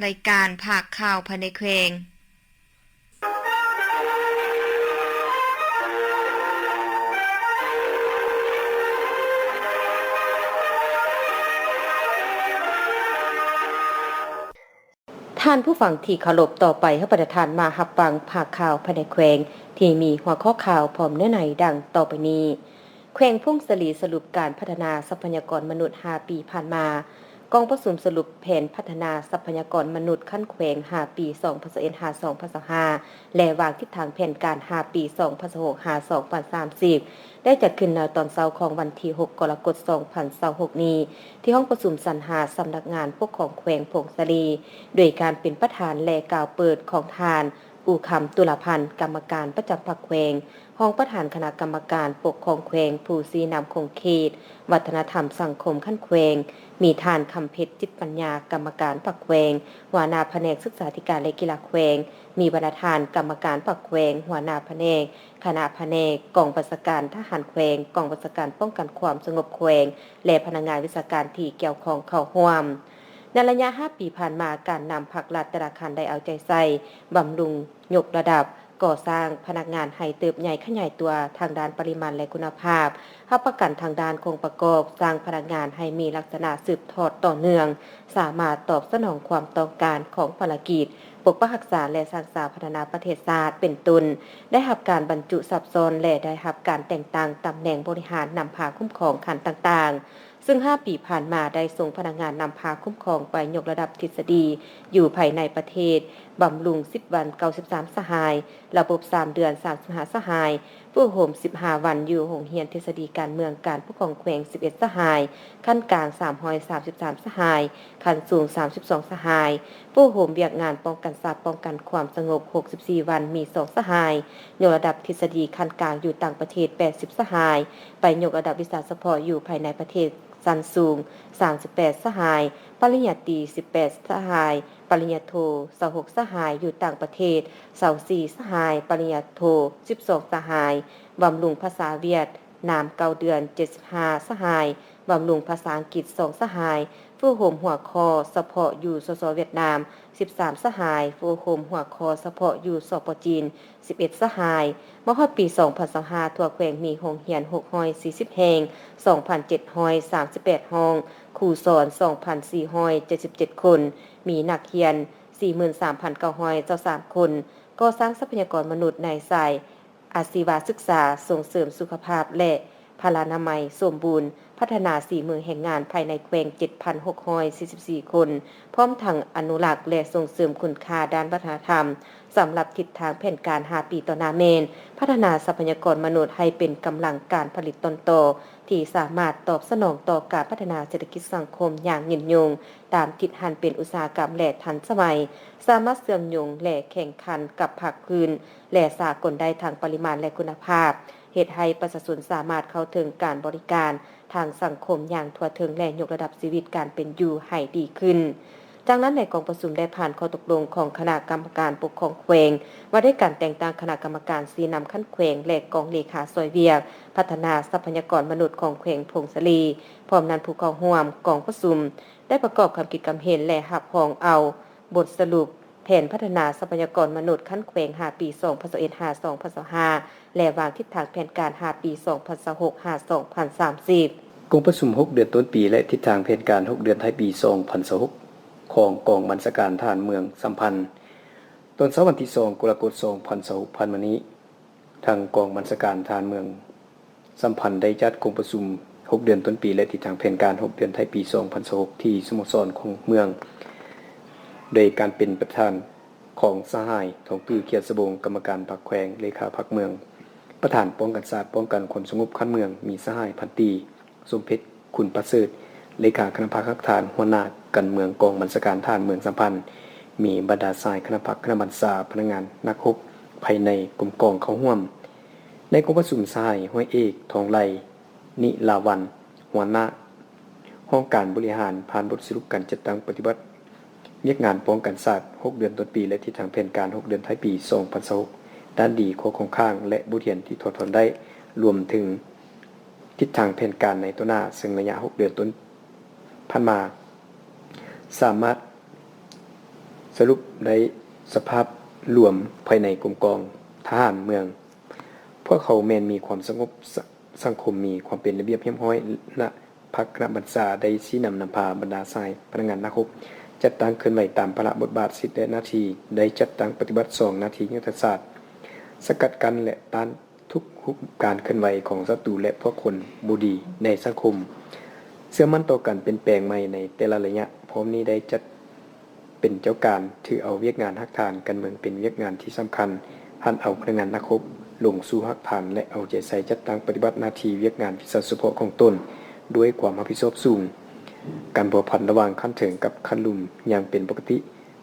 ລາຍການພາກຂ່າວພາຍໃນແຂວງ. ທ່ານຜູ້ຟັງທີ່ເຄົາລົບ, ຕໍ່ໄປເຮົາພາທ່ານມາຮັບຟັງພາກຂ່າວພາຍໃນແຂວງ ທີ່ມີຫົວຂໍ້ຂ່າວພ້ອມເນື້ອໃນດັ່ງຕໍ່ໄປນີ້. ແຂວງຜົ້ງສາລີສະຫຼຸບການພັດທະນາຊັບພະຍາກອນມະນຸດຫ້າປີຜ່ານມາ, ກອງປະຊຸມສະຫຼຸບແຜນພັດທະນາຊັບພະຍາກອນມະນຸດຂັ້ນແຂວງຫ້າປີ ສອງພັນຊາວເອັດ ຫາ ສອງພັນຊາວຫ້າ ແລະ ວາງທິດທາງແຜນການຫ້າປີ ສອງພັນຊາວຫົກ ຫາ ສອງພັນສາມສິບ ໄດ້ຈັດຂຶ້ນໃນຕອນເຊົ້າຂອງວັນທີຫົກ ກໍລະກົດ ສອງພັນຊາວຫົກນີ້ ທີ່ຫ້ອງປະຊຸມຊັ້ນຫ້າ ສຳນັກງານປົກຄອງແຂວງຜົ້ງສາລີ ໂດຍການເປັນປະທານ ແລະ ກ່າວເປີດຂອງທ່ານ ອູຄຳ ຕຸລາພັນ ກຳມະການປະຈຳພັກແຂວງ, ຮອງປະທານຄະນະກຳມະການປົກຄອງແຂວງ, ຜູ້ຊີ້ນຳຂົງເຂດວັດທະນະທຳສັງຄົມຂັ້ນແຂວງ, ມີທ່ານ ຄຳເພັດ ຈິດປັນຍາ ກຳມະການພັກແຂວງ, ຫົວໜ້າພະແນກສຶກສາທິການ ແລະ ກິລາແຂວງ, ມີບັນດາທ່ານກຳມະການພັກແຂວງ, ຫົວໜ້າພະແນກ, ຄະນະພະແນກ, ກອງບັນຊາການທະຫານແຂວງ, ກອງບັນຊາການປ້ອງກັນຄວາມສະຫງົບແຂວງ ແລະ ພະນັກງານວິຊາການທີ່ກ່ຽວຂ້ອງເຂົ້າຮ່ວມ. ໃນໄລຍະຫ້າປີຜ່ານມາ, ການນຳພັກລັດແຕ່ລະຂັ້ນໄດ້ເອົາໃຈໃສ່ບຳລຸງ, ຍົກລະດັບ, ກໍ່ສ້າງພະນັກງານໃຫ້ເຕີບໃຫຍ່ຂະຫຍາຍຕົວທາງດ້ານປະລິມານ ແລະ ຄຸນນະພາບ, ຮັບປະກັນທາງດ້ານໂຄງປະກອບສ້າງພະນັກງານໃຫ້ມີລັກສະນະສືບທອດຕໍ່ເນື່ອງ, ສາມາດຕອບສະໜອງຄວາມຕ້ອງການຂອງພາລະກິດປົກປັກຮັກສາ ແລະ ສ້າງສາພັດທະນາປະເທດຊາດ ເປັນຕົ້ນ ໄດ້ຮັບການບັນຈຸຊັບຊ້ອນ ແລະ ໄດ້ຮັບການແຕ່ງຕັ້ງຕຳແໜ່ງບໍລິຫານນຳພາຄຸ້ມຄອງຂັ້ນຕ່າງໆ. ເຊິ່ງຫ້າປີຜ່ານມາໄດ້ສົ່ງພະນັກງານນຳພາຄຸ້ມຄອງໄປຍົກລະດັບທິດສະດີຢູ່ພາຍໃນປະເທດ, ບຳລຸງສິບວັນ ເກົ້າສິບສາມສະຫາຍ, ລະບົບສາມເດືອນ ສາມສິບຫ້າສະຫາຍ, ຝຶກອົບຮົມສິບຫ້າວັນ, ຢູ່ໂຮງຮຽນທິດສະດີການເມືອງການປົກຄອງແຂວງ ສິບເອັດສະຫາຍ, ຂັ້ນກາງ ສາມຮ້ອຍສາມສິບສາມສະຫາຍ, ຂັ້ນສູງ ສາມສິບສອງສະຫາຍ, ຝຶກອົບຮົມວຽກງານປ້ອງກັນຊາດ ປ້ອງກັນຄວາມສະຫງົບ ຫົກສິບສີ່ວັນ, ມີສອງສະຫາຍ, ຍົກລະດັບທິດສະດີຂັ້ນກາງຢູ່ຕ່າງປະເທດ ແປດສິບສະຫາຍ, ໄປຍົກລະດັບວິຊາສະເພາະຢູ່ພາຍໃນປະເທດ ຊັ້ນສູງ ສາມສິບແປດສະຫາຍ, ປະລິນຍາຕີ ສິບແປດສະຫາຍ, ປະລິນຍາໂທ ຊາວຫົກສະຫາຍ, ຢູ່ຕ່າງປະເທດ ຊາວສີ່ສະຫາຍ, ປະລິນຍາໂທ ສິບສອງສະຫາຍ, ບຳລຸງພາສາຫວຽດນາມ ເກົ້າເດືອນ ເຈັດສິບຫ້າສະຫາຍ, ບຳລຸງພາສາອັງກິດ ສອງສະຫາຍ, ຝຶກອົບຮົມຫົວຂໍ້ສະເພາະຢູ່ ສສ ຫວຽດນາມ ສິບສາມສະຫາຍ, ຝຶກອົບຮົມຫົວຂໍ້ສະເພາະຢູ່ ສປ ຈີນ ສິບເອັດສະຫາຍ. ມາຮອດປີສອງພັນຊາວຫ້າ ທົ່ວແຂວງມີໂຮງຮຽນ ຫົກຮ້ອຍສີ່ສິບແຫ່ງ, ສອງພັນເຈັດຮ້ອຍສາມສິບແປດຫ້ອງ, ຄູສອນ ສອງພັນສີ່ຮ້ອຍເຈັດສິບເຈັດຄົນ, ມີນັກຮຽນ ສີ່ໝື່ນສາມພັນເກົ້າຮ້ອຍຊາວສາມຄົນ, ກໍ່ສ້າງຊັບພະຍາກອນມະນຸດໃນສາຍ ອາຊີວະສຶກສາ, ສົ່ງເສີມສຸຂະພາບ ແລະ ພະລານາໄມສົມບູນ, ພັດທະນາສີມືແຮງງານພາຍໃນແຂວງ ເຈັດພັນຫົກຮ້ອຍສີ່ສິບສີ່ຄົນ, ພ້ອມທັງອະນຸລັກ ແລະ ສົ່ງເສີມຄຸນຄ່າດ້ານວັດທະນະທຳ. ສຳລັບທິດທາງແຜນການຫ້າປີຕໍ່ໜ້າແມ່ນ ພັດທະນາຊັບພະຍາກອນມະນຸດໃຫ້ເປັນກຳລັງການຜະລິດຕົ້ນຕໍ ທີ່ສາມາດຕອບສະໜອງຕໍ່ການພັດທະນາເສດຖະກິດສັງຄົມຢ່າງຍືນຍົງ, ຕາມທິດຫັນເປັນອຸດສາຫະກຳ ແລະ ທັນສະໄໝ, ສາມາດເຊື່ອມໂຍງ ແລະ ແຂ່ງຂັນກັບພາກພື້ນ ແລະ ສາກົນໄດ້ທັງປະລິມານ ແລະ ຄຸນນະພາບ, ເຮັດໃຫ້ປະຊາຊົນສາມາດເຂົ້າເຖິງການບໍລິການທາງສັງຄົມຢ່າງທົ່ວເຖິງ ແລະ ຍົກລະດັບຊີວິດການເປັນຢູ່ໃຫ້ດີຂຶ້ນ. ຈາກນັ້ນໃນກອງປະຊຸມໄດ້ຜ່ານຂໍ້ຕົກລົງຂອງຄະນະກຳມະການປົກຄອງແຂວງ ວ່າດ້ວຍການແຕ່ງຕັ້ງຄະນະກຳມະການຊີ້ນຳຂັ້ນແຂວງ ແລະ ກອງເລຂາຊ່ວຍວຽກພັດທະນາຊັບພະຍາກອນມະນຸດຂອງແຂວງຜົ້ງສາລີ. ພ້ອມນັ້ນຜູ້ເຂົ້າຮ່ວມກອງປະຊຸມ ໄດ້ປະກອບຄຳຄິດຄຳເຫັນ ແລະ ຮັບຮອງເອົາບົດສະຫຼຸບແຜນພັດທະນາຊັບພະຍາກອນມະນຸດຂັ້ນແຂວງຫ້າປີ ສອງພັນຊາວເອັດ ຫາ ສອງພັນຊາວຫ້າ ແລະ ວາງທິດທາງແຜນການຫ້າປີ ສອງພັນຊາວຫົກ ຫາ ສອງພັນສາມສິບ. ກອງປະຊຸມຫົກເດືອນຕົ້ນປີ ແລະ ທິດທາງແຜນການຫົກເດືອນທ້າຍປີ ສອງພັນຊາວຫົກ ຂອງກອງບັນຊາການທະຫານເມືອງສຳພັນ ຕອນເຊົ້າວັນທີສອງ ກໍລະກົດ ສອງພັນຊາວຫົກ ຜ່ານມານີ້. ທາງກອງບັນຊາການທະຫານເມືອງສຳພັນໄດ້ຈັດກອງປະຊຸມຫົກເດືອນຕົ້ນປີ ແລະ ທິດທາງແຜນການຫົກເດືອນທ້າຍປີ ສອງພັນຊາວຫົກ ທີ່ສະໂມສອນຂອງເມືອງ ໂດຍການເປັນປະທານຂອງສະຫາຍ ທອງຕື້ ຂຽວສະບົງ ກຳມະການພັກແຂວງ, ເລຂາພັກເມືອງ, ປະທານປ້ອງກັນຊາດ ປ້ອງກັນຄວາມສະຫງົບຂັ້ນເມືອງ, ມີສະຫາຍ ພັນຕີ ສົມເພັດ ຂຸນປະເສີດ ເລຂາຄະນະພັກຮາກຖານ, ຫົວໜ້າການເມືອງກອງບັນຊາການທະຫານເມືອງສຳພັນ, ມີບັນດາສະຫາຍຄະນະພັກຄະນະບັນຊາ, ພະນັກງານນັກຮົບພາຍໃນກົມກອງເຂົ້າຮ່ວມ. ໃນກອງປະຊຸມ ສະຫາຍ ຮ້ອຍເອກ ທອງໄລ ນິລາວັນ ຫົວໜ້າຫ້ອງການບໍລິຫານ ຜ່ານບົດສະຫຼຸບການຈັດຕັ້ງປະຕິບັດວຽກງານປ້ອງກັນຊາດຫົກເດືອນຕົ້ນປີ ແລະ ທິດທາງແຜນການຫົກເດືອນທ້າຍປີ ສອງພັນຊາວຫົກ ດ້ານດີ, ຂໍ້ຄົງຄ້າງ ແລະ ບົດຮຽນທີ່ຖອດຖອນໄດ້, ລວມເຖິງ ທິດທາງແຜນການໃນຕໍ່ໜ້າ, ເຊິ່ງໄລຍະຫົກເດືອນຕົ້ນຜ່ານມາ ສາມາດ ສະຫຼຸບໄດ້ສະພາບລວມພາຍໃນກົມກອງທະຫານເມືອງ, ພວກເຂົາແມ່ນມີຄວາມສະຫງົບ, ສະ, ສັງຄົມມີຄວາມເປັນລະບຽບຮຽບຮ້ອຍ, ນະພັກຄະນະບັນຊາໄດ້ຊີ້ນຳນຳພາບັນດາສະຫາຍພະນັກງານນັກຮົບ ຈັດຕັ້ງເຄື່ອນໄຫວຕາມພາລະບົດບາດ, ສິດ ແລະ ໜ້າທີ່, ໄດ້ຈັດຕັ້ງປະຕິບັດສອງໜ້າທີ່ຍຸດທະສາດ, ສະກັດກັ້ນ ແລະ ຕ້ານ ທຸກຮູບການເຄື່ອນໄຫວຂອງສັດຕູ ແລະ ພວກຄົນບໍ່ດີໃນສັງຄົມ, ເຊື່ອໝັ້ນຕໍ່ການປ່ຽນແປງໃໝ່ໃນແຕ່ລະໄລຍະ. ພ້ອມນີ້ໄດ້ຈັດເປັນເຈົ້າການ, ຖືເອົາວຽກງານຮາກຖານການເມືອງເປັນວຽກງານທີ່ສຳຄັນ, ຫັນເອົາພະນັກງານນັກຮົບລົງສູ່ຮາກຖານ ແລະ ເອົາໃຈໃສ່ຈັດຕັ້ງປະຕິບັດໜ້າທີ່ວຽກງານວິຊາສະເພາະຂອງຕົນດ້ວຍຄວາມຮັບຜິດຊອບສູງ. ການພົວພັນລະຫວ່າງຂັ້ນເທິງກັບຂັ້ນລຸ່ມຢ່າງເປັນປົກກະຕິ.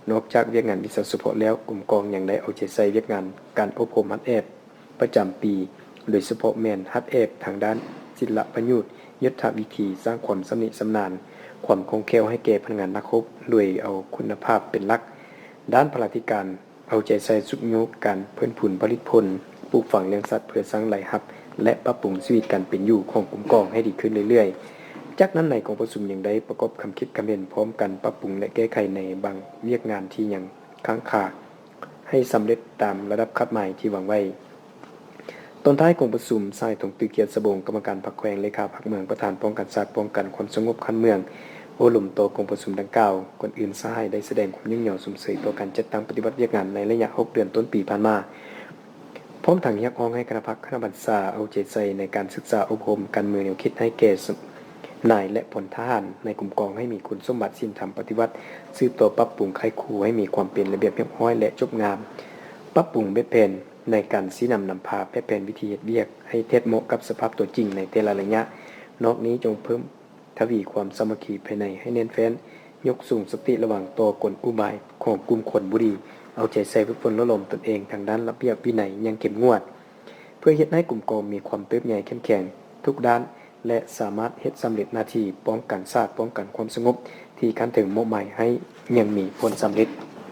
ນອກຈາກວຽກງານວິຊາສະເພາະແລ້ວ, ກົມກອງຍັງໄດ້ເອົາໃຈໃສ່ວຽກງານການອົບຮົມຫັດແອບ ປະຈຳປີ, ໂດຍສະເພາະແມ່ນຫັດແອບທາງດ້ານສິລະປະໂຫຍດ, ຍຸດທະວິທີ, ສ້າງຄວາມຊຳນິຊຳນານ, ຄວາມຄ່ອງແຄ້ວໃຫ້ແກ່ພະນັກງານນັກຮົບ, ໂດຍເອົາຄຸນນະພາບເປັນຫຼັກ. ດ້ານພະລາທິການ ເອົາໃຈໃສ່ຊຸກຍູ້ການເພີ່ມພູນຜະລິດຜົນ, ປູກຝັງລ້ຽງສັດເພື່ອສ້າງລາຍຮັບ ແລະ ປັບປຸງຊີວິດການເປັນຢູ່ຂອງກຸ່ມກອງໃຫ້ດີຂຶ້ນເລື້ອຍໆ. ຈາກນັ້ນ, ໃນກອງປະຊຸມຍັງໄດ້ປະກອບຄຳຄິດຄຳເຫັນ, ພ້ອມກັນປັບປຸງ ແລະ ແກ້ໄຂໃນບາງວຽກງານທີ່ຍັງຄ້າງຄາ ໃຫ້ສຳເລັດຕາມລະດັບຄາດໝາຍທີ່ວາງໄວ້. ຕອນທ້າຍກອງປະຊຸມ, ສະຫາຍ ທອງຕື້ ກຽດສະບົງ, ກຳມະການພັກແຂວງ, ເລຂາພັກເມືອງ, ປະທານປ້ອງກັນຊາດ, ປ້ອງກັນຄວາມສະຫງົບຂັ້ນເມືອງ, ໂອ້ລົມຕໍ່ກອງປະຊຸມດັ່ງກ່າວ. ກ່ອນອື່ນ, ສະຫາຍໄດ້ສະແດງຄວາມຍິນຍອມຊົມເຊີຍຕໍ່ການຈັດຕັ້ງປະຕິບັດວຽກງານໃນໄລຍະຫົກເດືອນຕົ້ນປີຜ່ານມາ, ພ້ອມທັງຮຽກຮ້ອງໃຫ້ຄະນະພັກຄະນະບັນຊາເອົາໃຈໃສ່ໃນການສຶກສາອົບຮົມການເມືອງແນວຄິດໃຫ້ແກ່ນາຍ ແລະ ພົນທະຫານໃນກົມກອງໃຫ້ມີຄຸນສົມບັດສິນທຳປະຕິວັດ, ສືບຕໍ່ປັບປຸງໄຂ້ຄູໃຫ້ມີຄວາມເປັນລະບຽບຮຽບຮ້ອຍ ແລະ ຈົບງາມ, ປັບປຸງແບບແຜນໃນການຊີ້ນຳນຳພາ, ແບບແຜນວິທີເຮັດວຽກໃຫ້ແທດເໝາະກັບສະພາບຕົວຈິງໃນແຕ່ລະໄລຍະ. ນອກນີ້, ຈົ່ງເພີ່ມ ທະວີຄວາມສາມັກຄີພາຍໃນໃຫ້ແໜ້ນແຟ້ນ, ຍົກສູງສະຕິລະວັງຕໍ່ກົນອຸບາຍຂອງກຸ່ມຄົນບໍ່ດີ, ເອົາໃຈໃສ່ຝຶກຝົນຫຼໍ່ຫຼອມຕົນເອງທາງດ້ານລະບຽບວິໄນຢ່າງເຂັ້ມງວດ, ເພື່ອເຮັດໃຫ້ກຸ່ມກອງມີຄວາມເຕີບໃຫຍ່ເຂັ້ມແຂງທຸກດ້ານ ແລະ ສາມາດເຮັດສຳເລັດໜ້າທີ່ປ້ອງກັນຊາດ, ປ້ອງກັນຄວາມສະຫງົບທີ່ຂັ້ນເທິງມອບໝາຍໃຫ້ຢ່າງມີຜົນສຳເລັດ.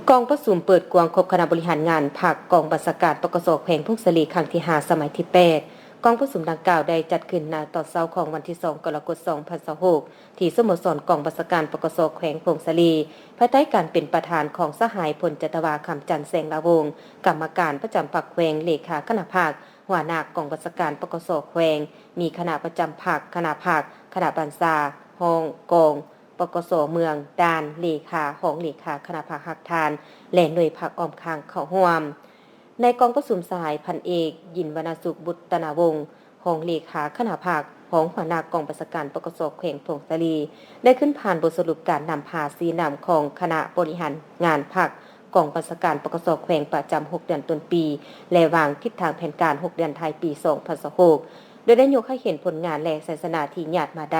ກອງປະຊຸມເປີດກວ້າງຄົບຄະນະບໍລິຫານງານພັກກອງບັນຊາການ ປກສ ແຂວງຜົ້ງສາລີ ຄັ້ງທີຫ້າ ສະໄໝທີແປດ. ກອງປະຊຸມດັ່ງກ່າວໄດ້ຈັດຂຶ້ນໃນຕອນເຊົ້າຂອງວັນທີສອງ ກໍລະກົດ ສອງພັນຊາວຫົກ ທີ່ສະໂມສອນກອງບັນຊາການ ປກສ ແຂວງຜົ້ງສາລີ, ພາຍໃຕ້ການເປັນປະທານຂອງສະຫາຍ ພົນຈັດຕະວາ ຄຳຈັນ ແສງລາວົງ, ກຳມະການປະຈຳພັກແຂວງ, ເລຂາຄະນະພັກ, ຫົວໜ້າກອງບັນຊາການ ປກສ ແຂວງ, ມີຄະນະປະຈຳພັກ, ຄະນະພັກ, ຄະນະບັນຊາ, ຫ້ອງກອງ, ປກສ ເມືອງ, ດ່ານ, ເລຂາ, ຮອງເລຂາຄະນະພັກຮາກຖານ ແລະ ໜ່ວຍພັກອ້ອມຂ້າງເຂົ້າຮ່ວມ. ໃນກອງປະຊຸມ, ສະຫາຍ ພັນເອກ ຍິນວັນນະສຸກ ບຸດຕະນາວົງ, ຮອງເລຂາຄະນະພັກ, ຮອງຫົວໜ້າກອງບັນຊາການ ປກສ ແຂວງຜົ້ງສາລີ ໄດ້ຂຶ້ນຜ່ານບົດສະຫຼຸບການນຳພາຊີ້ນຳຂອງຄະນະບໍລິຫານງານພັກກອງບັນຊາການ ປກສ ແຂວງ ປະຈຳຫົກເດືອນຕົ້ນປີ ແລະ ວາງທິດທາງແຜນການຫົກເດືອນທ້າຍປີ ສອງພັນຊາວຫົກ ໂດຍໄດ້ຍົກໃຫ້ເຫັນຜົນງານ ແລະ ໄຊຊະນະທີ່ຍາດມາໄດ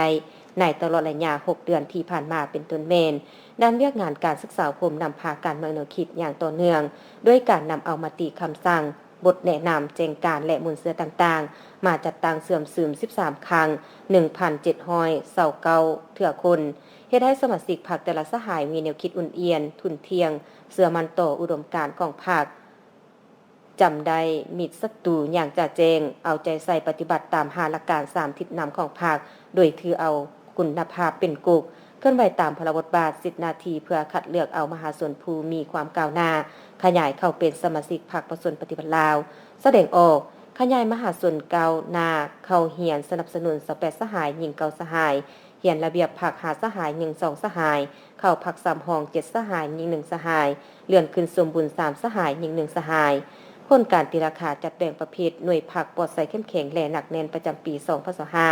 ້ໃນຕະຫຼອດໄລຍະຫົກເດືອນທີ່ຜ່ານມາ ເປັນຕົ້ນແມ່ນ ດ້ານວຽກງານການສຶກສາອົບຮົມນຳພາການເມືອງແນວຄິດຢ່າງຕໍ່ເນື່ອງ, ດ້ວຍການນຳເອົາມະຕິຄຳສັ່ງ, ບົດແນະນຳ, ແຈ້ງການ ແລະ ມູນເຊື້ອຕ່າງໆ ມາຈັດຕັ້ງເຊື່ອມຊຶມສິບສາມຄັ້ງ, ໜຶ່ງພັນເຈັດຮ້ອຍຊາວເກົ້າເທື່ອຄົນ, ເຮັດໃຫ້ສະມາຊິກພັກແຕ່ລະສະຫາຍມີແນວຄິດອຸ່ນອຽນ, ທຸ່ນທ່ຽງ, ເຊື່ອໝັ້ນຕໍ່ອຸດົມການຂອງພັກ, ຈຳໄດ້ມິດສັດຕູຢ່າງຈະແຈ້ງ, ເອົາໃຈໃສ່ປະຕິບັດຕາມຫ້າຫຼັກການສາມທິດນຳຂອງພັກ, ໂດຍຖືເອົາຄຸນນະພາບເປັນກົກ, ເຄື່ອນໄຫວຕາມພາລະບົດບາດ, ສິດໜ້າທີ່ ເພື່ອຄັດເລືອກເອົາມະຫາຊົນຜູ້ມີຄວາມກ້າວໜ້າ, ຂະຫຍາຍເຂົ້າເປັນສະມາຊິກພັກປະຊາຊົນປະຕິວັດລາວ, ສະແດງອອກ, ຂະຫຍາຍມະຫາຊົນກ້າວໜ້າເຂົ້າຮຽນສະໜັບສະໜູນຊາວແປດສະຫາຍ, ຍິງເກົ້າສະຫາຍ, ຮຽນລະບຽບພັກຫ້າສະຫາຍ, ຍິງສອງສະຫາຍ, ເຂົ້າພັກສຳຮອງເຈັດສະຫາຍ, ຍິງໜຶ່ງສະຫາຍ, ເລື່ອນຂຶ້ນສົມບູນສາມສະຫາຍ, ຍິງໜຶ່ງສະຫາຍ. ຜົນການຕີລາຄາຈັດແບ່ງປະເພດໜ່ວຍພັກປອດໃສເຂັ້ມແຂງ ແລະ ໜັກແໜ້ນປະຈຳປີສອງພັນຊາວຫ້າ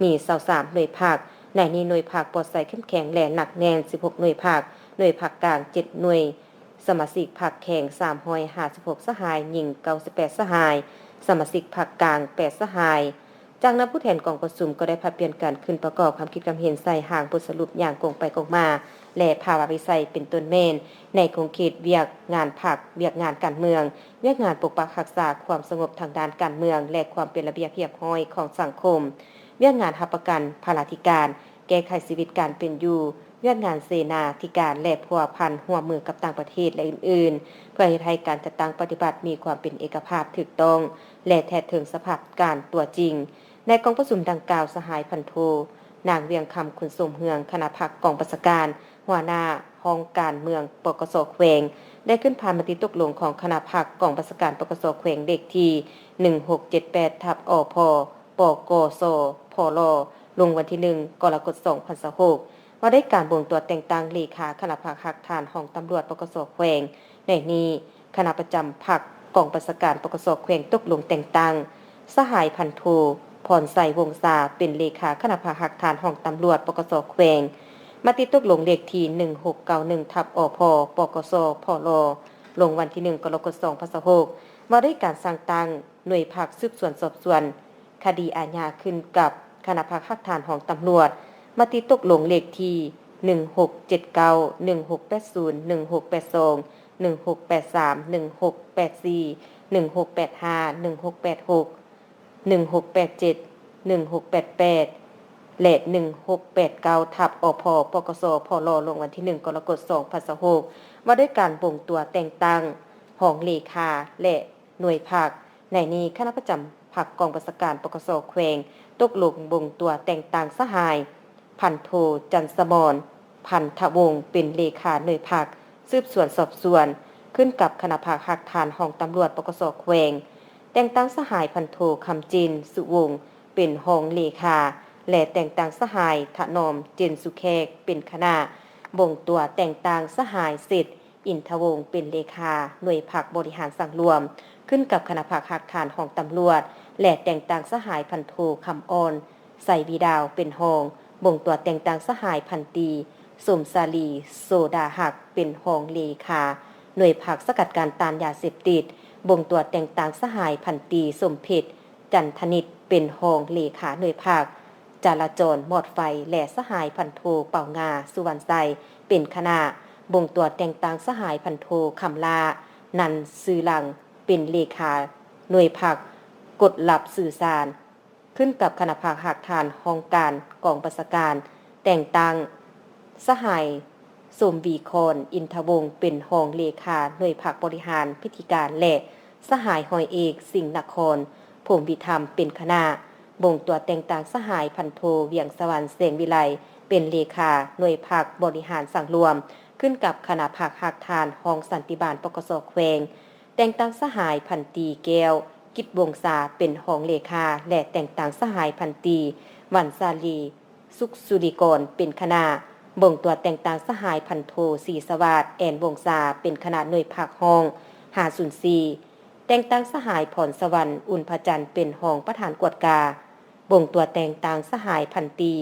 ມີຊາວສາມໜ່ວຍພັກ, ໃນນີ້ໜ່ວຍພັກປອດໃສເຂັ້ມແຂງ ແລະ ໜັກແໜ້ນສິບຫົກໜ່ວຍພັກ, ໜ່ວຍພັກກາງເຈັດໜ່ວຍ, ສະມາຊິກພັກແຂງສາມຮ້ອຍຫ້າສິບຫົກສະຫາຍ, ຍິງເກົ້າສິບແປດສະຫາຍ, ສະມາຊິກພັກກາງແປດສະຫາຍ. ຈາກນັ້ນ, ຜູ້ແທນກອງປະຊຸມກໍໄດ້ຜັດປ່ຽນກັນຂຶ້ນປະກອບຄຳຄິດຄຳເຫັນໃສ່ຮ່າງບົດສະຫຼຸບຢ່າງກົງໄປກົງມາ ແລະ ພາວະວິໄສ ເປັນຕົ້ນແມ່ນ ໃນຂົງເຂດວຽກງານພັກ, ວຽກງານການເມືອງ, ວຽກງານປົກປັກຮັກສາຄວາມສະຫງົບທາງດ້ານການເມືອງ ແລະ ຄວາມເປັນລະບຽບຮຽບຮ້ອຍຂອງສັງຄົມ, ວຽກງານຮັບປະກັນພາລາທິການ, ແກ້ໄຂຊີວິດການເປັນຢູ່, ວຽກງານເສນາທິການ ແລະ ພົວພັນຮ່ວມມືກັບຕ່າງປະເທດ ແລະ ອື່ນໆ ເພື່ອເຮັດໃຫ້ການຈັດຕັ້ງປະຕິບັດມີຄວາມເປັນເອກະພາບ, ຖືກຕ້ອງ ແລະ ແທດເຖິງສະພາບການຕົວຈິງ. ໃນກອງປະຊຸມດັ່ງກ່າວ, ສະຫາຍພັນໂທ ນາງ ວຽງຄຳ ຄຸນສົມເຮືອງ, ຄະນະພັກກອງບັນຊາການ ຫົວໜ້າຫ້ອງການເມືອງ ປກສ ແຂວງ ໄດ້ຂຶ້ນຜ່ານມະຕິຕົກລົງຂອງຄະນະພັກກອງບັນຊາການ ປກສ ແຂວງ ເລກທີໜຶ່ງຫົກເຈັດແປດ ທັບ ອພ ປກສ ພລ ລົງວັນທີໜຶ່ງ ກໍລະກົດ ສອງພັນຊາວຫົກ ວ່າດ້ວຍການບົ່ງຕົວແຕ່ງຕັ້ງເລຂາຄະນະພັກຮາກຖານຫ້ອງຕຳຫຼວດ ປກສ ແຂວງ. ໃນນີ້ ຄະນະປະຈຳພັກກອງບັນຊາການ ປກສ ແຂວງ ຕົກລົງແຕ່ງຕັ້ງ ສະຫາຍພັນໂທ ພອນໄຊ ວົງສາ ເປັນເລຂາຄະນະພັກຮາກຖານຫ້ອງຕຳຫຼວດ ປກສ ແຂວງ. ມະຕິຕົກລົງເລກທີໜຶ່ງຫົກເກົ້າໜຶ່ງ ທັບ ອພ ປກສ ພລ ລົງວັນທີໜຶ່ງ ກໍລະກົດ ສອງພັນຊາວຫົກ ວ່າດ້ວຍການສ້າງຕັ້ງໜ່ວຍພັກສືບສວນສອບສວນຄະດີອາຍາ ຂຶ້ນກັບຄະນະພັກຮາກຖານຫ້ອງຕຳຫຼວດ. ມະຕິຕົກລົງເລກທີໜຶ່ງຫົກເຈັດເກົ້າ ໜຶ່ງຫົກແປດສູນ ໜຶ່ງຫົກແປດສອງ ໜຶ່ງຫົກແປດສາມ ໜຶ່ງຫົກແປດສີ່ ໜຶ່ງຫົກແປດຫ້າ ໜຶ່ງຫົກແປດຫົກ ໜຶ່ງຫົກແປດເຈັດ ໜຶ່ງຫົກແປດແປດ ແລະ ໜຶ່ງຫົກແປດເກົ້າ ທັບ ອພ ປກສ ພລ ລົງວັນທີໜຶ່ງ ກໍລະກົດ ສອງພັນຊາວຫົກ ວ່າດ້ວຍການບົ່ງຕົວແຕ່ງຕັ້ງຮອງເລຂາ ແລະ ໜ່ວຍພັກ. ໃນນີ້ ຄະນະປະຈຳພັກກອງບັນຊາການ ປກສ ແຂວງ ຕົກລົງບົ່ງຕົວແຕ່ງຕັ້ງສະຫາຍ ພັນໂທ ຈັນສະໝອນ ພັນທະວົງ ເປັນເລຂາໜ່ວຍພັກສືບສວນສອບສວນ ຂຶ້ນກັບຄະນະພັກຮາກຖານຫ້ອງຕຳຫຼວດ ປກສ ແຂວງ, ແຕ່ງຕັ້ງສະຫາຍ ພັນໂທ ຄຳຈິນ ສຸວົງ ເປັນຮອງເລຂາ ແລະ ແຕ່ງຕັ້ງສະຫາຍ ຖະໜອມ ເຈນສຸແຂກ ເປັນຄະນະ, ບົ່ງຕົວແຕ່ງຕັ້ງສະຫາຍ ເສດ ອິນທະວົງ ເປັນເລຂາໜ່ວຍພັກບໍລິຫານສັງລວມ ຂຶ້ນກັບຄະນະພັກຮາກຖານຫ້ອງຕຳຫຼວດ ແລະ ແຕ່ງຕັ້ງສະຫາຍ ພັນໂທ ຄຳອ່ອນ ໄຊວີດາວ ເປັນຮອງ, ບົ່ງຕົວແຕ່ງຕັ້ງສະຫາຍ ພັນຕີ ສົມສາລີ ໂສດາຮັກ ເປັນຮອງເລຂາໜ່ວຍພັກສະກັດກັ້ນຕ້ານຢາເສບຕິດ, ບົ່ງຕົວແຕ່ງຕັ້ງສະຫາຍ ພັນຕີ ສົມເພັດ ຈັນທະນິດ ເປັນຮອງເລຂາໜ່ວຍພັກຈະລາຈອນມອດໄຟ ແລະ ສະຫາຍ ພັນໂທ ເປົາງາ ສຸວັນໄຊ ເປັນຄະນະ, ບົ່ງຕົວແຕ່ງຕັ້ງສະຫາຍ ພັນໂທ ຄຳຫຼ້າ ນັນຊື່ລັງ ເປັນເລຂາໜ່ວຍພັກກົດລັບສື່ສານ ຂຶ້ນກັບຄະນະພັກຮາກຖານຫ້ອງການກອງບັນຊາການ, ແຕ່ງຕັ້ງສະຫາຍ ສົມວີຄອນ ອິນທະວົງ ເປັນຮອງເລຂາໜ່ວຍພັກບໍລິຫານພິທີການ ແລະ ສະຫາຍ ຮ້ອຍເອກ ສິງນະຄອນ ພົມວິທຳ ເປັນຄະນະ, ບົ່ງຕົວແຕ່ງຕັ້ງສະຫາຍ ພັນໂທ ວຽງສະຫວັນ ແສງວິໄລ ເປັນເລຂາໜ່ວຍພັກບໍລິຫານສັງລວມ ຂຶ້ນກັບຄະນະພັກຮາກຖານຫ້ອງສັນຕິບານ ປກສ ແຂວງ, ແຕ່ງຕັ້ງສະຫາຍ ພັນຕີ ແກ້ວ ກິດວົງສາ ເປັນຮອງເລຂາ ແລະ ແຕ່ງຕັ້ງສະຫາຍ ພັນຕີ ວັນສາລີ ສຸກສຸລິກອນ ເປັນຄະນະ, ບົ່ງຕົວແຕ່ງຕັ້ງສະຫາຍ ພັນໂທ ສີສະຫວາດ ແອນວົງສາ ເປັນຄະນະໜ່ວຍພັກຫ້ອງຫ້າສູນສີ່, ແຕ່ງຕັ້ງສະຫາຍ ພອນສະຫວັນ ອຸ່ນພະຈັນ ເປັນຮອງປະທານກວດກາ, ບົ່ງຕົວແຕ່ງຕັ້ງສະຫາຍ ພັນຕີ